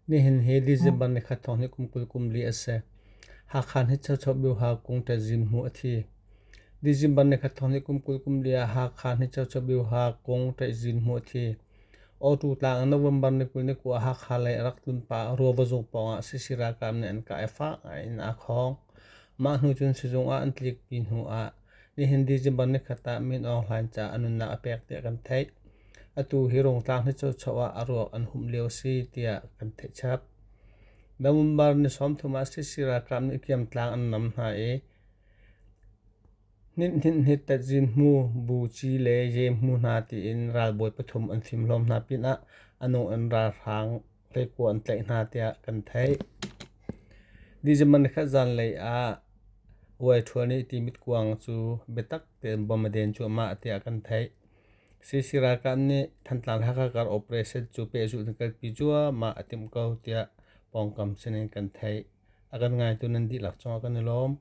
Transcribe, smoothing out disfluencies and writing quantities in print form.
Nihin hi December nikhat thawng hi kum 20 kum li a si. Hakha hi Chocho Bioha kung ṭazin hmu a thi. December nikhat thawng hi kum 20 kum li ah Hakha hi Chocho Bioha kung ṭazin hmu a thi. Awtu tlang ah November ni 20 ni kua Hakha lei a rak tlun pah Ruava zung pawngah CC ralkap nih an kah i fak ngai in aa khawng. Mah hnu cun sizung ah an tlikpi hnu ah nihin December nikhat ah Min Aung Hlaing caah a nunnak a pek tiah kan theih. Atu hi Rungtlang hi Chocho ah a ruak an humh lio a si tiah kan theih chap. November ni 30 ah CC ralkap nih Kiamtlang an nam hna i Hninh Tatzin Hmu, Bu Ci le Ye Hmu hna tiin ralbawi pathum an fimhlawm hna pinah a nung in ralhrang hleikua an tlaih hna tiah kan theih. December nikhat zanlei ah Uaiṭhual nih Timit kuang cu biatak tein bom a den cuahmah tiah kan theih. CC ralkap nih Thantlang Hakha kar operation cu pehzulh in kalpi cuahmah a timh ko tiah pawngkam sinin kan theih. A kan ngaitu nan dihlak cungah kan i lawm.